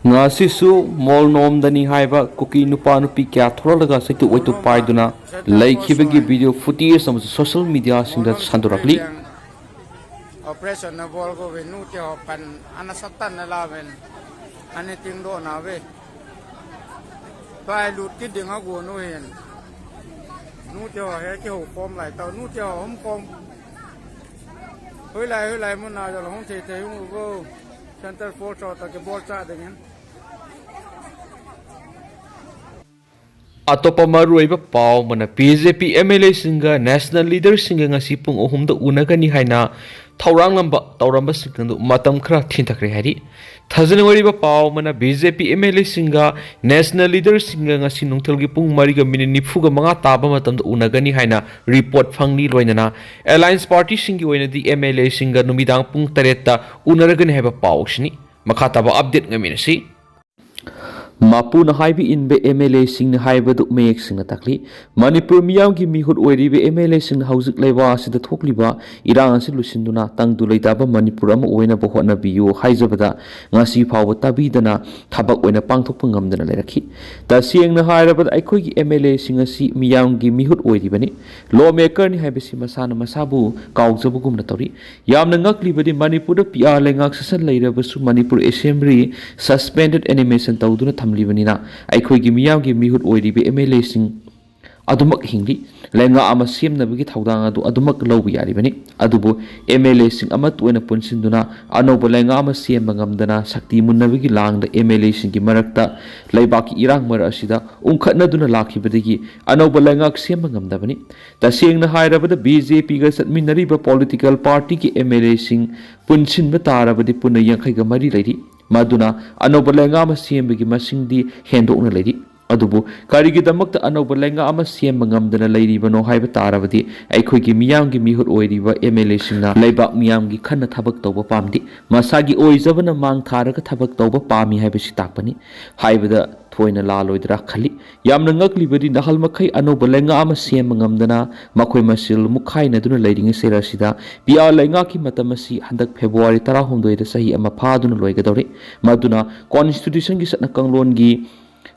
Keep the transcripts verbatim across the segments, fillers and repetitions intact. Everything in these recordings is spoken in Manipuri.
ꯉꯁꯤꯁꯨ ꯃꯣꯜ ꯅꯣꯝꯗꯅꯤ ꯍꯥꯏꯕ ꯀꯨꯀꯤ ꯅꯨꯄꯥ ꯅꯨꯄꯤ ꯀꯌꯥ ꯊꯣꯔꯛꯂꯒ ꯆꯩꯇꯨꯞ ꯋꯩꯇꯨꯞ ꯄꯥꯏꯗꯨꯅ ꯂꯩꯈꯤꯕꯒꯤ video footage ꯑꯃꯁꯨ social mediaꯁꯤꯡꯗ ꯁꯟꯗꯣꯔꯛꯂꯤ꯫ Operation na bol go ve nu te ho pan ana satan na la ven. Ani ting do na ve. Pai lut ki ding a go nu hin. Nu te ho he ki ho kom lai tau nu te ho hom kom. Hui lai hui lai mun na jo hong thei thei hung go. Center four cho ta ke bol cha ding hin. ꯑꯇꯣꯞꯄ ꯃꯔꯨꯑꯣꯏꯕ ꯄꯥꯎ ꯑꯃꯅ, B J P M L ꯑꯦꯁꯤꯡꯒ ꯅꯦꯁꯅꯦꯜ ꯂꯤꯗꯔꯁꯤꯡꯒ ꯉꯁꯤ ꯄꯨꯡ ꯑꯍꯨꯝꯗ ꯎꯅꯒꯅꯤ ꯍꯥꯏꯅ ꯊꯧꯔꯥꯡꯂꯝꯕ ꯇꯧꯔꯝꯕꯁꯤꯡ ꯑꯗꯨ ꯃꯇꯝ ꯈꯔ ꯊꯦꯡꯊꯈ꯭ꯔꯦ ꯍꯥꯏꯔꯤ꯫ ꯊꯥꯖꯅꯤꯡ ꯑꯣꯏꯔꯤꯕ ꯄꯥꯎ ꯑꯃꯅ, B J P M L ꯑꯦꯁꯤꯡꯒ ꯅꯦꯁꯅꯦꯜ ꯂꯤꯗꯔꯁꯤꯡꯒ ꯉꯁꯤ ꯅꯨꯡꯊꯤꯜꯒꯤ ꯄꯨꯡ ꯃꯔꯤꯒ ꯃꯤꯅꯤꯠ ꯅꯤꯐꯨꯒ ꯃꯉꯥ ꯇꯥꯕ ꯃꯇꯝꯗ ꯎꯅꯒꯅꯤ ꯍꯥꯏꯅ ꯔꯤꯄꯣꯔꯠ ꯐꯪꯂꯤ꯫ ꯂꯣꯏꯅꯅ ꯑꯦꯂꯥꯏꯟꯁ ꯄꯥꯔꯇꯤꯁꯤꯡꯒꯤ ꯑꯣꯏꯅꯗꯤ ꯑꯦꯝ ꯑꯦꯜ ꯑꯦꯁꯤꯡꯒ ꯅꯨꯃꯤꯗꯥꯡ ꯄꯨꯡ ꯇꯔꯦꯠꯇ ꯎꯅꯔꯒꯅꯤ ꯍꯥꯏꯕ ꯄꯥꯎ ꯑꯁꯤꯅꯤ꯫ ꯃꯈꯥ ꯇꯥꯕ ꯑꯞꯗꯦꯠ ꯉꯥꯏꯃꯤꯟꯅꯁꯤ꯫ ꯃꯄꯨꯅ ꯍꯥꯏꯕ ꯏꯟꯕ ꯑꯦꯝ ꯑꯦꯜ ꯑꯦꯁꯤꯡꯅ ꯍꯥꯏꯕꯗꯨ ꯃꯌꯦꯛ ꯁꯦꯡꯅ ꯇꯥꯛꯂꯤ꯫ ꯃꯅꯤꯄꯨꯔ ꯃꯤꯌꯥꯝꯒꯤ ꯃꯤꯍꯨꯠ ꯑꯣꯏꯔꯤꯕ ꯑꯦꯝ ꯑꯦꯜ ꯑꯦꯁꯤꯡꯅ ꯍꯧꯖꯤꯛ ꯂꯩꯕꯥꯛ ꯑꯁꯤꯗ ꯊꯣꯛꯂꯤꯕ ꯏꯔꯥꯡ ꯑꯁꯤ ꯂꯣꯏꯁꯤꯟꯗꯨꯅ ꯇꯪꯗꯨ ꯂꯩꯇꯥꯕ ꯃꯅꯤꯄꯨꯔ ꯑꯃ ꯑꯣꯏꯅꯕ ꯍꯣꯠꯅꯕꯤꯌꯨ ꯍꯥꯏꯖꯕꯗ ꯉꯁꯤ ꯐꯥꯎꯕ ꯇꯥꯕꯤꯗꯅ ꯊꯕꯛ ꯑꯣꯏꯅ ꯄꯥꯡꯊꯣꯛꯄ ꯉꯝꯗꯅ ꯂꯩꯔꯛꯈꯤ꯫ ꯇꯁꯦꯡꯅ ꯍꯥꯏꯔꯕꯗ ꯑꯩꯈꯣꯏꯒꯤ ꯑꯦꯝ ꯑꯦꯜ ꯑꯦꯁꯤꯡ ꯑꯁꯤ ꯃꯤꯌꯥꯝꯒꯤ ꯃꯤꯍꯨꯠ ꯑꯣꯏꯔꯤꯕꯅꯤ꯫ ꯂꯣ ꯃꯦꯀꯔꯅꯤ ꯍꯥꯏꯕꯁꯤ ꯃꯁꯥꯅ ꯃꯁꯥꯕꯨ ꯀꯥꯎꯖꯕꯒꯨꯝꯅ ꯇꯧꯔꯤ꯫ ꯌꯥꯝꯅ ꯉꯛꯂꯤꯕꯗꯤ ꯃꯅꯤꯄꯨꯔꯗ ꯄꯤ ꯑꯥꯔ ꯂꯩꯉꯥꯛ ꯁꯥꯁꯟ ꯂꯩꯔꯕꯁꯨ ꯃꯅꯤꯄꯨꯔ ꯑꯦꯁꯦꯝꯕ꯭ꯂꯤ suspended animation ꯇꯧꯗꯨꯅ ꯊꯝꯂꯤꯕꯅꯤꯅ ꯑꯩꯈꯣꯏꯒꯤ ꯃꯤꯌꯥꯝꯒꯤ ꯃꯤꯍꯨꯠ ꯑꯣꯏꯔꯤꯕ ꯑꯦꯝ ꯑꯦꯜ ꯑꯦꯁꯤꯡ ꯑꯗꯨꯃꯛ ꯍꯤꯡꯂꯤ꯫ ꯂꯩꯉꯥꯛ ꯑꯃ ꯁꯦꯝꯅꯕꯒꯤ ꯊꯧꯗꯥꯡ ꯑꯗꯨ ꯑꯗꯨꯃꯛ ꯂꯧꯕ ꯌꯥꯔꯤꯕꯅꯤ꯫ ꯑꯗꯨꯕꯨ ꯑꯦꯝ ꯑꯦꯜ ꯑꯦꯁꯤꯡ ꯑꯃꯠꯇ ꯑꯣꯏꯅ ꯄꯨꯟꯁꯤꯟꯗꯨꯅ ꯑꯅꯧꯕ ꯂꯩꯉꯥꯛ ꯑꯃ ꯁꯦꯝꯕ ꯉꯝꯗꯅ ꯁꯛꯇꯤ ꯃꯨꯟꯅꯕꯒꯤ ꯂꯥꯡꯗ ꯑꯦꯝ ꯑꯦꯜ ꯑꯦꯁꯤꯡꯒꯤ ꯃꯔꯛꯇ ꯂꯩꯕꯥꯛꯀꯤ ꯏꯔꯥꯡ ꯃꯔꯛ ꯑꯁꯤꯗ ꯎꯪꯈꯠꯅꯗꯨꯅ ꯂꯥꯛꯈꯤꯕꯗꯒꯤ ꯑꯅꯧꯕ ꯂꯩꯉꯥꯛ ꯁꯦꯝꯕ ꯉꯝꯗꯕꯅꯤ꯫ ꯇꯁꯦꯡꯅ ꯍꯥꯏꯔꯕꯗ ꯕꯤ ꯖꯦ ꯄꯤꯒ ꯆꯠꯃꯤꯟꯅꯔꯤꯕ ꯄꯣꯂꯤꯇꯤꯀꯦꯜ ꯄꯥꯔꯇꯤꯒꯤ ꯑꯦꯝ ꯑꯦꯜ ꯑꯦꯁꯤꯡ ꯄꯨꯟꯁꯤꯟꯕ ꯇꯥꯔꯕꯗꯤ ꯄꯨꯟꯅ ꯌꯥꯡꯈꯩꯒ ꯃꯔꯤ ꯂꯩꯔꯤ꯫ ꯃꯗꯨꯅ ꯑꯅꯧꯕ ꯂꯩꯉꯥꯛ ꯑꯃ ꯁꯦꯝꯕꯒꯤ ꯃꯁꯤꯡꯗꯤ ꯍꯦꯟꯗꯣꯛꯅ ꯂꯩꯔꯤ꯫ ꯑꯗꯨꯕꯨ ꯀꯔꯤꯒꯤꯗꯃꯛꯇ ꯑꯅꯧꯕ ꯂꯩꯉꯥꯛ ꯑꯃ ꯁꯦꯝꯕ ꯉꯝꯗꯅ ꯂꯩꯔꯤꯕꯅꯣ ꯍꯥꯏꯕ ꯇꯥꯔꯕꯗꯤ, ꯑꯩꯈꯣꯏꯒꯤ ꯃꯤꯌꯥꯝꯒꯤ ꯃꯤꯍꯨꯠ ꯑꯣꯏꯔꯤꯕ ꯑꯦꯝ ꯑꯦꯜ ꯑꯦꯁꯤꯡꯅ ꯂꯩꯕꯥꯛ ꯃꯤꯌꯥꯝꯒꯤ ꯈꯟꯅ ꯊꯕꯛ ꯇꯧꯕ ꯄꯥꯝꯗꯦ꯫ ꯃꯁꯥꯒꯤ ꯑꯣꯏꯖꯕꯅ ꯃꯥꯡ ꯊꯥꯔꯒ ꯊꯕꯛ ꯇꯧꯕ ꯄꯥꯝꯃꯤ ꯍꯥꯏꯕꯁꯤ ꯇꯥꯛꯄꯅꯤ ꯍꯥꯏꯕꯗ ꯊꯣꯏꯅ ꯂꯥꯜꯂꯣꯏꯗ꯭ꯔꯥ ꯈꯜꯂꯤ꯫ ꯌꯥꯝꯅ ꯉꯛꯂꯤꯕꯗꯤ, ꯅꯍꯥꯜ ꯃꯈꯩ ꯑꯅꯧꯕ ꯂꯩꯉꯥꯛ ꯑꯃ ꯁꯦꯝꯕ ꯉꯝꯗꯅ ꯃꯈꯣꯏ ꯃꯁꯦꯜ ꯃꯨꯛꯈꯥꯏꯅꯗꯨꯅ ꯂꯩꯔꯤꯉꯩ ꯆꯩꯔꯛ ꯑꯁꯤꯗ ꯄꯤ ꯑꯥꯔ ꯂꯩꯉꯥꯛꯀꯤ ꯃꯇꯝ ꯑꯁꯤ ꯍꯟꯗꯛ ꯐꯦꯕ꯭ꯔꯨꯋꯥꯔꯤ ꯇꯔꯥꯍꯨꯝꯗꯣꯏꯗ ꯆꯍꯤ ꯑꯃ ꯐꯥꯗꯨꯅ ꯂꯣꯏꯒꯗꯧꯔꯦ꯫ ꯃꯗꯨꯅ ꯀꯣꯟꯁꯇꯤꯇ꯭ꯌꯨꯁꯟꯒꯤ ꯆꯠꯅ ꯀꯥꯡꯂꯣꯟꯒꯤ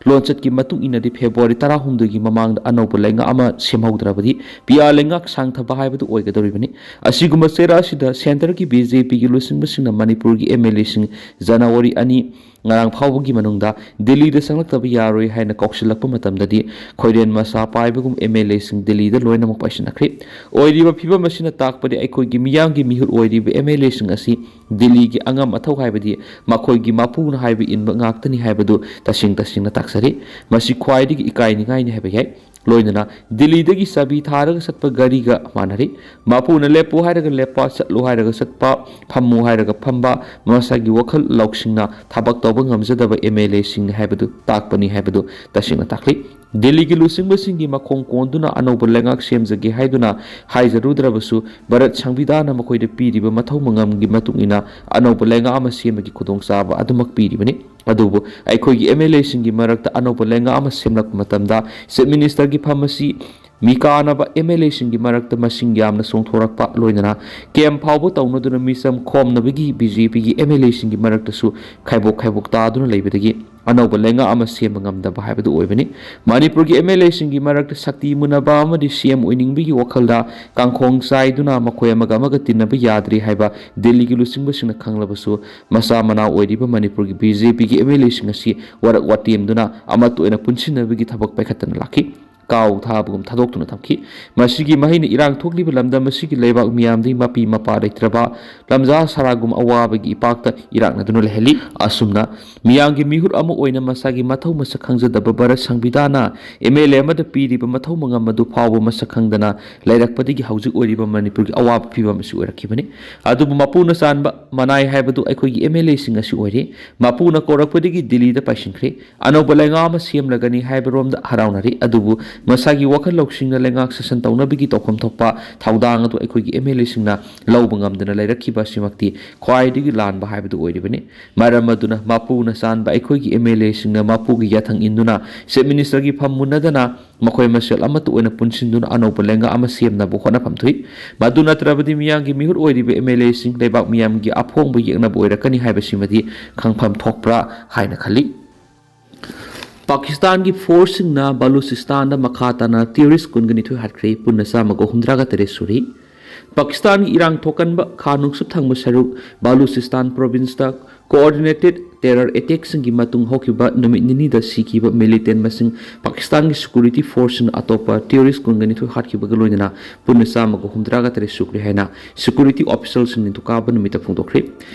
ꯂꯣꯟꯆꯠꯀꯤ ꯃꯇꯨꯡ ꯏꯟꯅꯗꯤ ꯐꯦꯕ꯭ꯔꯨꯋꯥꯔꯤ ꯇꯔꯥꯍꯨꯝꯗꯣꯏꯒꯤ ꯃꯃꯥꯡꯗ ꯑꯅꯧꯕ ꯂꯩꯉꯥꯛ ꯑꯃ ꯁꯦꯝꯍꯧꯗ꯭ꯔꯕꯗꯤ ꯄꯤ ꯑꯥꯔ ꯂꯩꯉꯥꯛ ꯁꯥꯡꯊꯕ ꯍꯥꯏꯕꯗꯨ ꯑꯣꯏꯒꯗꯧꯔꯤꯕꯅꯤ꯫ ꯑꯁꯤꯒꯨꯝꯕ ꯆꯩꯔꯛ ꯑꯁꯤꯗ ꯁꯦꯟꯇꯔꯒꯤ ꯕꯤ ꯖꯦ ꯄꯤꯒꯤ ꯂꯨꯆꯤꯡꯕꯁꯤꯡꯅ ꯃꯅꯤꯄꯨꯔꯒꯤ ꯑꯦꯝ ꯑꯦꯜ ꯑꯦꯁꯤꯡ ꯖꯅꯋꯥꯔꯤ ꯑꯅꯤ, ꯉꯔꯥꯡ ꯐꯥꯎꯕꯒꯤ ꯃꯅꯨꯡꯗ ꯗꯤꯜꯂꯤꯗ ꯆꯪꯂꯛꯇꯕ ꯌꯥꯔꯣꯏ ꯍꯥꯏꯅ ꯀꯧꯁꯤꯜꯂꯛꯄ ꯃꯇꯝꯗꯗꯤ, ꯈꯣꯏꯔꯦꯟ ꯃꯁꯥ ꯄꯥꯏꯕꯒꯨꯝ ꯑꯦꯝ ꯑꯦꯜ ꯑꯦꯁꯤꯡ ꯗꯤꯜꯂꯤꯗ ꯂꯣꯏꯅꯃꯛ ꯄꯥꯏꯁꯤꯟꯅꯈ꯭ꯔꯦ꯫ ꯑꯣꯏꯔꯤꯕ ꯐꯤꯕꯝ ꯑꯁꯤꯅ ꯇꯥꯛꯄꯗꯤ, ꯑꯩꯈꯣꯏꯒꯤ ꯃꯤꯌꯥꯝꯒꯤ ꯃꯤꯍꯨꯠ ꯑꯣꯏꯔꯤꯕ ꯑꯦꯝ ꯑꯦꯜ ꯑꯦꯁꯤꯡ ꯑꯁꯤ ꯗꯤꯜꯂꯤꯒꯤ ꯑꯉꯝ ꯑꯊꯧ, ꯍꯥꯏꯕꯗꯤ ꯃꯈꯣꯏꯒꯤ ꯃꯄꯨꯅ ꯍꯥꯏꯕ ꯏꯟꯕ ꯉꯥꯛꯇꯅꯤ ꯍꯥꯏꯕꯗꯨ ꯇꯁꯦꯡ ꯇꯁꯦꯡꯅ ꯇꯥꯛꯆꯔꯤ꯫ ꯃꯁꯤ ꯈ꯭ꯋꯥꯏꯗꯒꯤ ꯏꯀꯥꯏꯅꯤꯡꯉꯥꯏꯅꯤ ꯍꯥꯏꯕ ꯌꯥꯏ꯫ ꯂꯣꯏꯅꯅ ꯗꯤꯜꯂꯤꯗꯒꯤ ꯆꯥꯕꯤ ꯊꯥꯔꯒ ꯆꯠꯄ ꯒꯥꯔꯤꯒ ꯃꯥꯟꯅꯔꯤ꯫ ꯃꯄꯨꯅ ꯂꯦꯞꯄꯨ ꯍꯥꯏꯔꯒ ꯂꯦꯞꯄ, ꯆꯠꯂꯨ ꯍꯥꯏꯔꯒ ꯆꯠꯄ, ꯐꯝꯃꯨ ꯍꯥꯏꯔꯒ ꯐꯝꯕ, ꯃꯁꯥꯒꯤ ꯋꯥꯈꯜ ꯂꯧꯁꯤꯡꯅ ꯊꯕꯛ ꯇꯧꯕ ꯉꯝꯖꯗꯕ ꯑꯦꯝ ꯑꯦꯜ ꯑꯦꯁꯤꯡꯅꯤ ꯍꯥꯏꯕꯗꯨ ꯇꯥꯛꯄꯅꯤ ꯍꯥꯏꯕꯗꯨ ꯇꯁꯦꯡꯅ ꯇꯥꯛꯂꯤ꯫ ꯗꯤꯜꯂꯤꯒꯤ ꯂꯨꯆꯤꯡꯕꯁꯤꯡꯒꯤ ꯃꯈꯣꯡ ꯀꯣꯟꯗꯨꯅ ꯑꯅꯧꯕ ꯂꯩꯉꯥꯛ ꯁꯦꯝꯖꯒꯦ ꯍꯥꯏꯗꯨꯅ ꯍꯥꯏꯖꯔꯨꯗ꯭ꯔꯕꯁꯨ, ꯚꯥꯔꯠ ꯁꯪꯕꯤꯙꯥꯟꯅ ꯃꯈꯣꯏꯗ ꯄꯤꯔꯤꯕ ꯃꯊꯧ ꯃꯉꯝꯒꯤ ꯃꯇꯨꯡ ꯏꯟꯅ ꯑꯅꯧꯕ ꯂꯩꯉꯥꯛ ꯑꯃ ꯁꯦꯝꯕꯒꯤ ꯈꯨꯗꯣꯡꯆꯥꯕ ꯑꯗꯨꯃꯛ ꯄꯤꯔꯤꯕꯅꯤ꯫ ꯑꯗꯨꯕꯨ ꯑꯩꯈꯣꯏꯒꯤ ꯑꯦꯝ ꯑꯦꯜ ꯑꯦꯁꯤꯡꯒꯤ ꯃꯔꯛꯇ ꯑꯅꯧꯕ ꯂꯩꯉꯥꯛ ꯑꯃ ꯁꯦꯝꯂꯛꯄ ꯃꯇꯝꯗ, ꯆꯤꯐ ꯃꯤꯅꯤꯁꯇꯔꯒꯤ ꯐꯝ ꯑꯁꯤ ꯃꯤ ꯀꯥꯅꯕ ꯑꯦꯝ ꯑꯦꯜ ꯑꯦꯁꯤꯡꯒꯤ ꯃꯔꯛꯇ ꯃꯁꯤꯡ ꯌꯥꯝꯅ ꯆꯣꯡꯊꯣꯔꯛꯄ, ꯂꯣꯏꯅꯅ ꯀꯦꯝ ꯐꯥꯎꯕ ꯇꯧꯅꯗꯨꯅ ꯃꯤꯆꯝ ꯈꯣꯝꯅꯕꯒꯤ ꯕꯤ ꯖꯦ ꯄꯤꯒꯤ ꯑꯦꯝ ꯑꯦꯜ ꯑꯦꯁꯤꯡꯒꯤ ꯃꯔꯛꯇꯁꯨ ꯈꯥꯏꯕꯣꯛ ꯈꯥꯏꯕꯣꯛ ꯇꯥꯗꯨꯅ ꯂꯩꯕꯗꯒꯤ ꯑꯅꯧꯕ ꯂꯩꯉꯥꯛ ꯑꯃ ꯁꯦꯝꯕ ꯉꯝꯗꯕ ꯍꯥꯏꯕꯗꯨ ꯑꯣꯏꯕꯅꯤ꯫ ꯃꯅꯤꯄꯨꯔꯒꯤ ꯑꯦꯝ ꯑꯦꯜ ꯑꯦꯁꯤꯡꯒꯤ ꯃꯔꯛꯇ ꯁꯛꯇꯤ ꯃꯨꯟꯅꯕ ꯑꯃꯗꯤ ꯁꯤ ꯑꯦꯝ ꯑꯣꯏꯅꯤꯡꯕꯒꯤ ꯋꯥꯈꯜꯗ ꯀꯥꯡꯈꯣꯡ ꯆꯥꯏꯗꯨꯅ ꯃꯈꯣꯏ ꯑꯃꯒ ꯑꯃꯒ ꯇꯤꯟꯅꯕ ꯌꯥꯗ꯭ꯔꯤ ꯍꯥꯏꯕ ꯗꯤꯜꯂꯤꯒꯤ ꯂꯨꯆꯤꯡꯕꯁꯤꯡꯅ ꯈꯪꯂꯕꯁꯨ, ꯃꯆꯥ ꯃꯅꯥꯎ ꯑꯣꯏꯔꯤꯕ ꯃꯅꯤꯄꯨꯔꯒꯤ ꯕꯤ ꯖꯦ ꯄꯤꯒꯤ ꯑꯦꯝ ꯑꯦꯜ ꯑꯦꯁꯤꯡ ꯑꯁꯤ ꯋꯥꯔꯛ ꯋꯥꯇꯦꯝꯗꯨꯅ ꯑꯃꯠꯇ ꯑꯣꯏꯅ ꯄꯨꯟꯁꯤꯟꯅꯕꯒꯤ ꯊꯕꯛ ꯄꯥꯏꯈꯠꯇꯅ ꯂꯥꯛꯈꯤ꯫ ꯀꯥꯎ ꯊꯥꯕꯒꯨꯝ ꯊꯥꯗꯣꯛꯇꯨꯅ ꯊꯝꯈꯤ꯫ ꯃꯁꯤꯒꯤ ꯃꯍꯩꯅ ꯏꯔꯥꯡ ꯊꯣꯛꯂꯤꯕ ꯂꯝꯗꯝ ꯑꯁꯤꯒꯤ ꯂꯩꯕꯥꯛ ꯃꯤꯌꯥꯝꯗꯤ ꯃꯄꯤ ꯃꯄꯥ ꯂꯩꯇ꯭ꯔꯕ, ꯂꯝꯖꯥ ꯁꯔꯥꯒꯨꯝ ꯑꯋꯥꯕꯒꯤ ꯏꯄꯥꯛꯇ ꯏꯔꯥꯛꯅꯗꯨꯅ ꯂꯩꯍꯜꯂꯤ꯫ ꯑꯁꯨꯝꯅ ꯃꯤꯌꯥꯝꯒꯤ ꯃꯤꯍꯨꯠ ꯑꯃ ꯑꯣꯏꯅ ꯃꯁꯥꯒꯤ ꯃꯊꯧ ꯃꯁꯛ ꯈꯪꯖꯗꯕ ꯚꯥꯔꯠ ꯁꯪꯕꯤꯙꯥꯟꯅ ꯑꯦꯝ ꯑꯦꯜ ꯑꯦ ꯑꯃꯗ ꯄꯤꯔꯤꯕ ꯃꯊꯧ ꯃꯉꯝ ꯑꯗꯨ ꯐꯥꯎꯕ ꯃꯁꯛ ꯈꯪꯗꯅ ꯂꯩꯔꯛꯄꯗꯒꯤ ꯍꯧꯖꯤꯛ ꯑꯣꯏꯔꯤꯕ ꯃꯅꯤꯄꯨꯔꯒꯤ ꯑꯋꯥꯕ ꯐꯤꯕꯝ ꯑꯁꯤ ꯑꯣꯏꯔꯛꯈꯤꯕꯅꯤ꯫ ꯑꯗꯨꯕꯨ ꯃꯄꯨꯅ ꯆꯥꯟꯕ ꯃꯅꯥꯏ ꯍꯥꯏꯕꯗꯨ ꯑꯩꯈꯣꯏꯒꯤ ꯑꯦꯝ ꯑꯦꯜ ꯑꯦꯁꯤꯡ ꯑꯁꯤ ꯑꯣꯏꯔꯤ꯫ ꯃꯄꯨꯅ ꯀꯧꯔꯛꯄꯗꯒꯤ ꯗꯤꯜꯂꯤꯗ ꯄꯥꯏꯁꯤꯟꯈ꯭ꯔꯦ꯫ ꯑꯅꯧꯕ ꯂꯩꯉꯥꯛ ꯑꯃ ꯁꯦꯝꯂꯒꯅꯤ ꯍꯥꯏꯕꯔꯣꯝꯗ ꯍꯔꯥꯎꯅꯔꯤ꯫ ꯑꯗꯨꯕꯨ ꯃꯁꯥꯒꯤ ꯋꯥꯈꯜ ꯂꯧꯁꯤꯡꯅ ꯂꯩꯉꯥꯛ ꯁꯥꯁꯟ ꯇꯧꯅꯕꯒꯤ ꯇꯧꯐꯝ ꯊꯣꯛꯄ ꯊꯧꯗꯥꯡ ꯑꯗꯨ ꯑꯩꯈꯣꯏꯒꯤ ꯑꯦꯝ ꯑꯦꯜ ꯑꯦꯁꯤꯡꯅ ꯂꯧꯕ ꯉꯝꯗꯅ ꯂꯩꯔꯛꯈꯤꯕ ꯑꯁꯤꯃꯛꯇꯤ ꯈ꯭ꯋꯥꯏꯗꯒꯤ ꯂꯥꯟꯕ ꯍꯥꯏꯕꯗꯨ ꯑꯣꯏꯔꯤꯕꯅꯤ꯫ ꯃꯔꯝ ꯑꯗꯨꯅ ꯃꯄꯨꯅ ꯆꯥꯟꯕ ꯑꯩꯈꯣꯏꯒꯤ ꯑꯦꯝ ꯑꯦꯜ ꯑꯦꯁꯤꯡꯅ ꯃꯄꯨꯒꯤ ꯌꯥꯊꯪ ꯏꯟꯗꯨꯅ ꯆꯤꯐ ꯃꯤꯅꯤꯁꯇꯔꯒꯤ ꯐꯝ ꯃꯨꯟꯅꯗꯅ ꯃꯈꯣꯏ ꯃꯁꯦꯜ ꯑꯃꯠꯇ ꯑꯣꯏꯅ ꯄꯨꯟꯁꯤꯟꯗꯨꯅ ꯑꯅꯧꯕ ꯂꯩꯉꯥꯛ ꯑꯃ ꯁꯦꯝꯅꯕ ꯍꯣꯠꯅꯐꯝ ꯊꯣꯛꯏ꯫ ꯃꯗꯨ ꯅꯠꯇ꯭ꯔꯕꯗꯤ ꯃꯤꯌꯥꯝꯒꯤ ꯃꯤꯍꯨꯠ ꯑꯣꯏꯔꯤꯕ ꯑꯦꯝ ꯑꯦꯜ ꯑꯦꯁꯤꯡ ꯂꯩꯕꯥꯛ ꯃꯤꯌꯥꯝꯒꯤ ꯑꯐꯣꯡꯕ ꯌꯦꯛꯅꯕ ꯑꯣꯏꯔꯛꯀꯅꯤ ꯍꯥꯏꯕꯁꯤꯃꯗꯤ ꯈꯪꯐꯝ ꯊꯣꯛꯄ꯭ꯔꯥ ꯍꯥꯏꯅ ꯈꯜꯂꯤ꯫ ꯄꯥꯀꯤꯁꯇꯥꯟꯒꯤ ꯐꯣꯔꯁꯁꯤꯡꯅ ꯕꯂꯨꯆꯤꯁꯇꯥꯟꯗ ꯃꯈꯥ ꯇꯥꯅ ꯇꯦꯔꯣꯔꯤꯁ ꯀꯨꯟꯒ ꯅꯤꯊꯣꯏ ꯍꯥꯠꯈ꯭ꯔꯦ꯫ ꯄꯨꯟꯅ ꯆꯥꯝꯃꯒ ꯍꯨꯝꯗ꯭ꯔꯥꯒ ꯇꯔꯦꯠ ꯁꯨꯔꯤ꯫ ꯄꯥꯀꯤꯁꯇꯥꯟꯒꯤ ꯏꯔꯥꯡ ꯊꯣꯛꯀꯟꯕ ꯈꯥ ꯅꯣꯡꯆꯨꯞ ꯊꯪꯕ ꯁꯔꯨꯛ ꯕꯂꯨꯆꯤꯁꯇꯥꯟ ꯄ꯭ꯔꯣꯚꯤꯟꯁꯇ coordinated terror attackꯁꯤꯡꯒꯤ ꯃꯇꯨꯡ ꯍꯧꯈꯤꯕ ꯅꯨꯃꯤꯠ ꯅꯤꯅꯤꯗ ꯁꯤꯈꯤꯕ ꯃꯤꯂꯤꯇꯦꯟ ꯃꯁꯤꯡ ꯄꯥꯀꯤꯁꯇꯥꯟꯒꯤ ꯁꯦꯀ꯭ꯌꯨꯔꯤꯇꯤ ꯐꯣꯔꯁꯁꯤꯡꯅ ꯑꯇꯣꯞꯄ ꯇꯦꯔꯣꯔꯤꯁ ꯀꯨꯟꯒ ꯅꯤꯊꯣꯏ ꯍꯥꯠꯈꯤꯕꯒ ꯂꯣꯏꯅꯅ ꯄꯨꯟꯅ ꯆꯥꯝꯃꯒ ꯍꯨꯝꯗ꯭ꯔꯥꯒ ꯇꯔꯦꯠ ꯁꯨꯈ꯭ꯔꯦ ꯍꯥꯏꯅ ꯁꯦꯀ꯭ꯌꯨꯔꯤꯇꯤ ꯑꯣꯐꯤꯁꯤꯌꯦꯜꯁꯤꯡꯅ ꯅꯤꯡꯊꯧꯀꯥꯕ ꯅꯨꯃꯤꯠꯇ ꯐꯣꯡꯗꯣꯛꯈ꯭ꯔꯦ꯫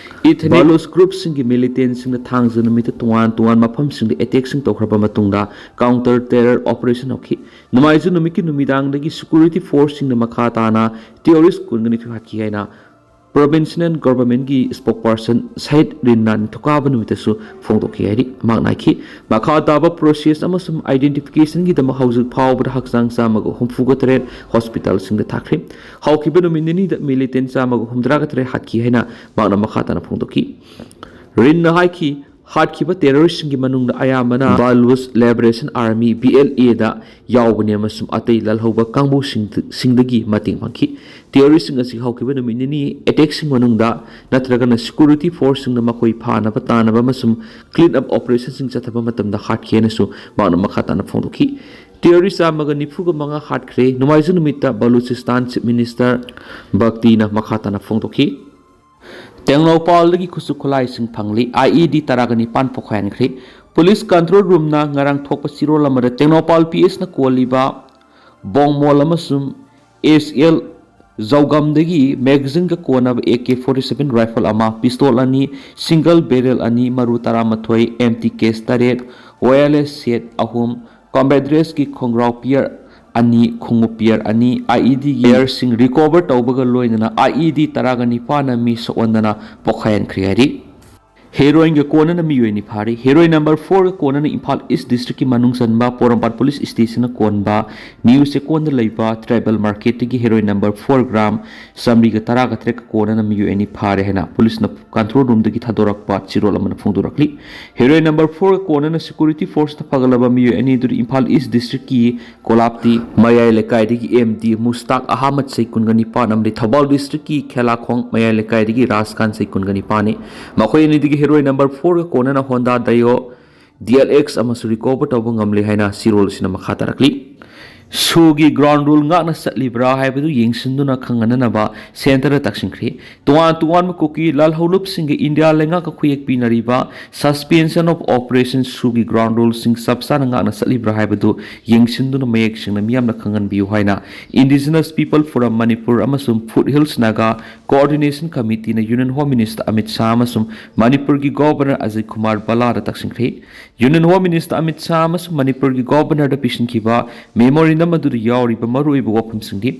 ꯏꯊꯅꯤꯛ ꯕꯂꯨꯆ ꯒ꯭ꯔꯨꯞꯁꯤꯡꯒꯤ ꯃꯤꯂꯤꯇꯦꯟꯁꯤꯡꯅ ꯊꯥꯡꯖ ꯅꯨꯃꯤꯠꯇ ꯇꯣꯉꯥꯟ ꯇꯣꯉꯥꯟꯕ ꯃꯐꯝꯁꯤꯡꯗ ꯑꯦꯇꯦꯛꯁꯤꯡ ꯇꯧꯈ꯭ꯔꯕ ꯃꯇꯨꯡꯗ counter terror operation ꯍꯧꯈꯤ꯫ ꯅꯣꯡꯃꯥꯏꯖꯤꯡ ꯅꯨꯃꯤꯠꯀꯤ ꯅꯨꯃꯤꯗꯥꯡꯗꯒꯤ ꯁꯦꯀ꯭ꯌꯨꯔꯤꯇꯤ ꯐꯣꯔꯁꯁꯤꯡꯅ ꯃꯈꯥ ꯇꯥꯅ ꯇꯦꯔꯣꯔꯤꯁ ꯀꯨꯟꯒ ꯅꯤꯊꯣꯏ ꯍꯥꯠꯈꯤ ꯍꯥꯏꯅ ꯄ꯭ꯔꯣꯚꯤꯟꯁꯅꯦꯜ ꯒꯣꯚꯔꯟꯃꯦꯟꯠꯀꯤ ꯁ꯭ꯄꯣꯛꯄꯔꯁꯟ ꯁꯍꯤꯗ ꯔꯤꯟꯅ ꯅꯤꯡꯊꯧꯀꯥꯕ ꯅꯨꯃꯤꯠꯇꯁꯨ ꯐꯣꯡꯗꯣꯛꯈꯤ ꯍꯥꯏꯔꯤ꯫ ꯃꯍꯥꯛꯅ ꯍꯥꯏꯈꯤ, ꯃꯈꯥ ꯇꯥꯕ ꯄ꯭ꯔꯣꯁꯦꯁ ꯑꯃꯁꯨꯡ identificationꯒꯤꯗꯃꯛ ꯍꯧꯖꯤꯛ ꯐꯥꯎꯕꯗ ꯍꯛꯆꯥꯡ ꯆꯥꯝꯃꯒ ꯍꯨꯝꯐꯨꯒ ꯇꯔꯦꯠ ꯍꯣꯁꯄꯤꯇꯥꯜꯁꯤꯡꯗ ꯊꯥꯈ꯭ꯔꯦ꯫ ꯍꯧꯈꯤꯕ ꯅꯨꯃꯤꯠ ꯅꯤꯅꯤꯗ ꯃꯤꯂꯤꯇꯦꯟ ꯆꯥꯝꯃꯒ ꯍꯨꯝꯗ꯭ꯔꯥꯒ ꯇꯔꯦꯠ ꯍꯥꯠꯈꯤ ꯍꯥꯏꯅ ꯃꯍꯥꯛꯅ ꯃꯈꯥ ꯇꯥꯅ ꯐꯣꯡꯗꯣꯛꯈꯤ꯫ ꯔꯤꯟꯅ ꯍꯥꯏꯈꯤ, ꯍꯥꯠꯈꯤꯕ ꯇꯦꯔꯣꯔꯤꯁ꯭ꯠꯁꯤꯡꯒꯤ ꯃꯅꯨꯡꯗ ꯑꯌꯥꯝꯕꯅ ꯕꯂꯨꯆ ꯂꯤꯕꯔꯦꯁꯟ ꯑꯥꯔꯃꯤ, ꯕꯤ ꯑꯦꯜ ꯑꯦꯗ ꯌꯥꯎꯕꯅꯤ ꯑꯃꯁꯨꯡ ꯑꯇꯩ ꯂꯥꯜꯍꯧꯕ ꯀꯥꯡꯕꯨꯁꯤꯡꯗ-, ꯁꯤꯡꯗꯒꯤ ꯃꯇꯦꯡ ꯐꯪꯈꯤ꯫ ꯇꯦꯔꯣꯔꯤꯁ꯭ꯠꯁꯤꯡ ꯑꯁꯤ ꯍꯧꯈꯤꯕ ꯅꯨꯃꯤꯠ ꯅꯤꯅꯤ ꯑꯦꯇꯦꯛꯁꯤꯡ ꯃꯅꯨꯡꯗ ꯅꯠꯇ꯭ꯔꯒꯅ ꯁꯦꯀ꯭ꯌꯨꯔꯤꯇꯤ ꯐꯣꯔꯁꯁꯤꯡꯅ ꯃꯈꯣꯏ ꯐꯥꯅꯕ ꯇꯥꯟꯅꯕ ꯑꯃꯁꯨꯡ ꯀ꯭ꯂꯤꯟ ꯑꯞ ꯑꯣꯄꯔꯦꯁꯟꯁꯤꯡ ꯆꯠꯊꯕ ꯃꯇꯝꯗ ꯍꯥꯠꯈꯤ ꯍꯥꯏꯅꯁꯨ ꯃꯍꯥꯛꯅ ꯃꯈꯥ ꯇꯥꯅ ꯐꯣꯡꯗꯣꯛꯈꯤ꯫ ꯇꯦꯔꯣꯔꯤꯁ꯭ꯠ ꯆꯥꯝꯃꯒ ꯅꯤꯐꯨꯒ ꯃꯉꯥ ꯍꯥꯠꯈ꯭ꯔꯦ꯫ ꯅꯣꯡꯃꯥꯏꯖꯤꯡ ꯅꯨꯃꯤꯠꯇ ꯕꯂꯨꯆꯤꯁ꯭ꯇꯥꯟ ꯆꯤꯐ ꯃꯤꯅꯤꯁꯇꯔ ꯚꯛꯇꯤꯅ ꯃꯈꯥ ꯇꯥꯅ ꯐꯣꯡꯗꯣꯛꯈꯤ꯫ ꯇꯦꯡꯅꯧꯄꯥꯜꯗꯒꯤ ꯈꯨꯠꯁꯨ ꯈꯨꯠꯂꯥꯏꯁꯤꯡ ꯐꯪꯂꯤ꯫ ꯑꯥꯏ ꯏ ꯗꯤ ꯇꯔꯥꯒ ꯅꯤꯄꯥꯟ ꯄꯣꯈꯥꯏꯍꯟꯈ꯭ꯔꯦ꯫ ꯄꯨꯂꯤꯁ ꯀꯟꯇ꯭ꯔꯣꯜ ꯔꯨꯝꯅ ꯉꯔꯥꯡ ꯊꯣꯛꯄ ꯆꯤꯔꯣꯜ ꯑꯃꯗ ꯇꯦꯡꯅꯧꯄꯥꯜ ꯄꯤ ꯑꯦꯁꯅ ꯀꯣꯜꯂꯤꯕ ꯕꯣꯡꯃꯣꯜ ꯑꯃꯁꯨꯡ ꯑꯦꯁ ꯑꯦꯜ ꯖꯧꯒꯝꯗꯒꯤ ꯃꯦꯒꯥꯖꯤꯟꯒ ꯀꯣꯟꯅꯕ A K forty seven rifle ꯑꯃ, ꯄꯤꯁꯇꯣꯜ ꯑꯅꯤ, ꯁꯤꯡꯒꯜ ꯕꯦꯔꯦꯜ ꯑꯅꯤ, ꯃꯔꯨ ꯇꯔꯥꯃꯥꯊꯣꯏ, ꯑꯦꯝ ꯇꯤ ꯀꯦꯁ ꯇꯔꯦꯠ, ꯋꯥꯌꯔꯂꯦꯁ ꯁꯦꯠ ꯑꯍꯨꯝ, ꯀꯣꯝꯕꯦꯠ ꯗ꯭ꯔꯦꯁꯀꯤ ꯈꯣꯡꯒ꯭ꯔꯥꯎ ꯄꯤꯌꯔ ꯑꯅꯤ, ꯈꯣꯡꯎꯞ ꯄꯤꯌꯔ ꯑꯅꯤ, ꯑꯥꯏ ꯏ ꯗꯤꯒꯤ ꯄꯤꯌꯔꯁꯤꯡ ꯔꯤꯀꯣꯚꯔ ꯇꯧꯕꯒ ꯂꯣꯏꯅꯅ ꯑꯥꯏ ꯏ ꯗꯤ ꯇꯔꯥꯒ ꯅꯤꯄꯥꯟꯅ ꯃꯤ ꯁꯣꯛꯍꯟꯗꯅ ꯄꯣꯈꯥꯏꯍꯟꯈ꯭ꯔꯦ ꯍꯥꯏꯔꯤ꯫ ꯍꯦꯔꯣꯏꯟꯒ ꯀꯣꯟꯅꯅ ꯃꯤꯑꯣꯏ ꯑꯅꯤ ꯐꯥꯔꯤ꯫ ꯍꯦꯔꯣꯏꯟ ꯅꯝꯕꯔ ꯐꯣꯔꯒ ꯀꯣꯟꯅꯅ ꯏꯝꯐꯥꯜ ꯏꯁ ꯗꯤꯁꯇ꯭ꯔꯤꯛꯀꯤ ꯃꯅꯨꯡ ꯆꯟꯕ ꯄꯣꯔꯣꯝꯄꯥꯠ ꯄꯨꯂꯤꯁ ꯁ꯭ꯇꯦꯁꯟꯅ ꯀꯣꯟꯕ ꯅ꯭ꯌꯨ ꯆꯦꯛꯀꯣꯟꯗ ꯂꯩꯕ ꯇ꯭ꯔꯥꯏꯕꯦꯜ ꯃꯥꯔꯀꯦꯠꯇꯒꯤ ꯍꯦꯔꯣꯏꯟ ꯅꯝꯕꯔ ꯐꯣꯔ ꯒ꯭ꯔꯥꯝ ꯆꯥꯃꯔꯤꯒ ꯇꯔꯥꯒ ꯇꯔꯦꯠꯀ ꯀꯣꯟꯅꯅ ꯃꯤꯑꯣꯏ ꯑꯅꯤ ꯐꯥꯔꯦ ꯍꯥꯏꯅ ꯄꯨꯂꯤꯁꯅ ꯀꯟꯇ꯭ꯔꯣꯜ ꯔꯨꯝꯗꯒꯤ ꯊꯥꯗꯣꯔꯛꯄ ꯆꯤꯔꯣꯜ ꯑꯃꯅ ꯐꯣꯡꯗꯣꯔꯛꯂꯤ꯫ ꯍꯦꯔꯣꯏꯟ ꯅꯝꯕꯔ ꯐꯣꯔꯒ ꯀꯣꯟꯅꯅ ꯁꯦꯀ꯭ꯌꯨꯔꯤꯇꯤ ꯐꯣꯔꯁꯇ ꯐꯒꯠꯂꯕ ꯃꯤꯑꯣꯏ ꯑꯅꯤ ꯑꯗꯨꯗꯤ ꯏꯝꯐꯥꯜ ꯏꯁ ꯗꯤꯁꯇ꯭ꯔꯤꯛꯀꯤ ꯀꯣꯂꯥꯞꯇꯤ ꯃꯌꯥꯏ ꯂꯩꯀꯥꯏꯗꯒꯤ ꯑꯦꯝ ꯗꯤ ꯃꯨꯁꯇꯥꯛ ꯑꯍꯃꯗ ꯆꯍꯤ ꯀꯨꯟꯒ ꯅꯤꯄꯥꯟ ꯑꯃꯗꯤ ꯊꯧꯕꯥꯜ ꯗꯤꯁꯇ꯭ꯔꯤꯛꯀꯤ ꯈꯦꯂꯥꯈꯣꯡ ꯃꯌꯥꯏ ꯂꯩꯀꯥꯏꯗꯒꯤ ꯔꯥꯖ ꯈꯥꯟ ꯆꯍꯤ ꯀꯨꯟꯒ ꯅꯤꯄꯥꯟꯅꯤ꯫ ꯃꯈꯣꯏ ꯑꯅꯤꯗꯒꯤ ꯍꯦꯔꯣꯏꯟ ꯅꯝꯕꯔ ꯐꯣꯔꯒ ꯀꯣꯟꯅꯅ ꯍꯣꯟꯗꯥ ꯗꯥꯏꯑꯣ ꯗꯤ ꯑꯦꯜ ꯑꯦꯛꯁ ꯑꯃꯁꯨ ꯔꯤꯀꯣꯚꯔ ꯇꯧꯕ ꯉꯝꯂꯦ ꯍꯥꯏꯅ ꯆꯤꯔꯣꯜ ꯑꯁꯤꯅ ꯃꯈꯥ ꯇꯥꯔꯛꯂꯤ꯫ ꯁꯨꯒꯤ ꯒ꯭ꯔꯥꯎꯟ ꯔꯨꯜ ꯉꯥꯛꯅ ꯆꯠꯂꯤꯕ꯭ꯔꯥ ꯍꯥꯏꯕꯗꯨ ꯌꯦꯡꯁꯤꯟꯗꯨꯅ ꯈꯪꯍꯟꯅꯅꯕ ꯁꯦꯟꯇꯔꯗ ꯇꯛꯁꯤꯟꯈ꯭ꯔꯤ꯫ ꯇꯣꯉꯥꯟ ꯇꯣꯉꯥꯟꯕ ꯀꯨꯀꯤ ꯂꯥꯜꯍꯧꯂꯨꯞꯁꯤꯡꯒ ꯏꯟꯗꯤꯌꯥ ꯂꯩꯉꯥꯛꯀ ꯈꯨꯌꯦꯛ ꯄꯤꯅꯔꯤꯕ Suspension of Operation ꯁꯨꯒꯤ ꯒ꯭ꯔꯥꯎꯟ ꯔꯨꯜꯁꯤꯡ ꯆꯞ ꯆꯥꯅ ꯉꯥꯛꯅ ꯆꯠꯂꯤꯕ꯭ꯔꯥ ꯍꯥꯏꯕꯗꯨ ꯌꯦꯡꯁꯤꯟꯗꯨꯅ ꯃꯌꯦꯛ ꯁꯦꯡꯅ ꯃꯤꯌꯥꯝꯅ ꯈꯪꯍꯟꯕꯤꯌꯨ ꯍꯥꯏꯅ Indigenous People Forum ꯃꯅꯤꯄꯨꯔ ꯑꯃꯁꯨꯡ Foothills Naga Coordination Committeeꯅ Union Home Minister Amit Shah ꯑꯃꯁꯨꯡ ꯃꯅꯤꯄꯨꯔꯒꯤ ꯒꯣꯚꯔꯅꯔ ꯑꯖꯌ ꯀꯨꯃꯥꯔ ꯚꯜꯂꯥꯗ ꯇꯛꯁꯤꯟꯈ꯭ꯔꯤ꯫ Union Home Minister Amit Shah ꯑꯃꯁꯨꯡ ꯃꯅꯤꯄꯨꯔꯒꯤ ꯒꯣꯚꯔꯅꯔꯗ ꯄꯤꯁꯤꯟꯈꯤꯕ memorandum ꯑꯗꯨꯗ ꯌꯥꯎꯔꯤꯕ ꯃꯔꯨꯑꯣꯏꯕ ꯋꯥꯐꯝꯁꯤꯡꯗꯤ,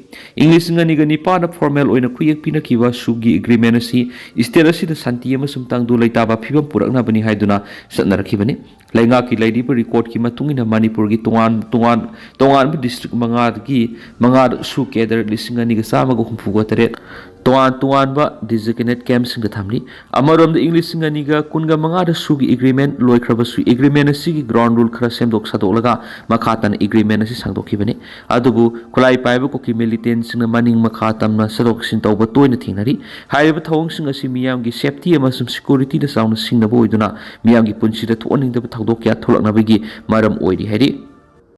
ꯏꯪ ꯂꯤꯁꯤꯡ ꯑꯅꯤꯒ ꯅꯤꯄꯥꯟꯗ formal ꯑꯣꯏꯅ ꯈꯨꯌꯦꯛ ꯄꯤꯅꯈꯤꯕ ꯁꯨꯒꯤ agreement ꯑꯁꯤ state ꯑꯁꯤꯗ ꯁꯥꯟꯇꯤ ꯑꯃꯁꯨꯡ ꯇꯪꯗꯨ ꯂꯩꯇꯥꯕ ꯐꯤꯕꯝ ꯄꯨꯔꯛꯅꯕꯅꯤ ꯍꯥꯏꯗꯨꯅ ꯆꯠꯅꯔꯛꯈꯤꯕꯅꯤ꯫ ꯂꯩꯉꯥꯛꯀꯤ ꯂꯩꯔꯤꯕ recordꯀꯤ ꯃꯇꯨꯡ ꯏꯟꯅ ꯃꯅꯤꯄꯨꯔꯒꯤ ꯇꯣꯉꯥꯟ ꯇꯣꯉꯥꯟ ꯇꯣꯉꯥꯟꯕ district ꯃꯉꯥꯗꯒꯤ ꯃꯉꯥꯗ ꯁꯨ cadre ꯂꯤꯁꯤꯡ ꯑꯅꯤꯒ ꯆꯥꯝꯃꯒ ꯍꯨꯝꯐꯨꯒ ꯇꯔꯦꯠ ꯇꯣꯉꯥꯟ ꯇꯣꯉꯥꯟꯕ designated campꯁꯤꯡꯗ ꯊꯝꯂꯤ꯫ ꯑꯃꯔꯣꯝꯗ ꯏꯪ ꯂꯤꯁꯤꯡ ꯑꯅꯤꯒ ꯀꯨꯟꯒ ꯃꯉꯥꯗ ꯁꯨꯒꯤ agreement ꯂꯣꯏꯈ꯭ꯔꯕꯁꯨ, agreement ꯑꯁꯤꯒꯤ ground rule ꯈꯔ ꯁꯦꯝꯗꯣꯛ ꯁꯥꯗꯣꯛꯂꯒ ꯃꯈꯥ ꯇꯥꯅ agreement ꯑꯁꯤ ꯁꯥꯡꯗꯣꯛꯈꯤꯕꯅꯤ꯫ ꯑꯗꯨꯕꯨ ꯈꯨꯠꯂꯥꯏ ꯄꯥꯏꯕ ꯀꯨꯀꯤ militantꯁꯤꯡꯅ ꯃꯅꯤꯡ ꯃꯈꯥ ꯇꯝꯅ ꯆꯠꯊꯣꯛ ꯆꯠꯁꯤꯟ ꯇꯧꯕ ꯇꯣꯏꯅ ꯊꯦꯡꯅꯔꯤ꯫ ꯍꯥꯏꯔꯤꯕ ꯊꯧꯑꯣꯡꯁꯤꯡ ꯑꯁꯤ ꯃꯤꯌꯥꯝꯒꯤ safety ꯑꯃꯁꯨꯡ securityꯗ ꯆꯥꯎꯅ ꯁꯤꯡꯅꯕ ꯑꯣꯏꯗꯨꯅ ꯃꯤꯌꯥꯝꯒꯤ ꯄꯨꯟꯁꯤꯗ ꯊꯣꯛꯍꯟꯅꯤꯡꯗꯕ ꯊꯧꯗꯣꯛ ꯀꯌꯥ ꯊꯣꯛꯂꯛꯅꯕꯒꯤ ꯃꯔꯝ ꯑꯣꯏꯔꯤ ꯍꯥꯏꯔꯤ꯫